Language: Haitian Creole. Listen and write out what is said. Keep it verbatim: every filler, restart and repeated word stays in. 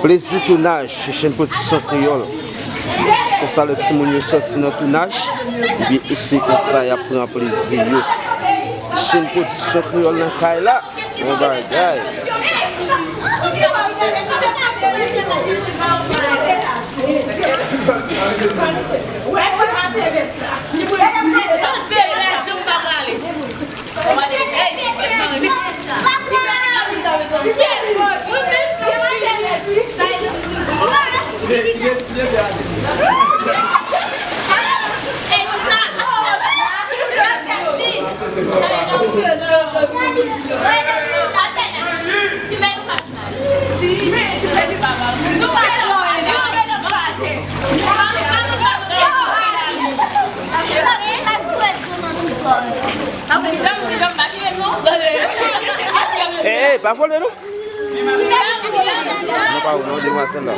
Plezi tounaj, se Chenn Pwodiksyon Kreyòl. Konsa lè timoun yo sòti nan tounaj, ebyen, e se konsa y ap pran plezi yo. Chenn Pwodiksyon Kreyòl nan kay la. Bon bagay. Ee, pa vole non. Non, pa ou non, demwazèl la.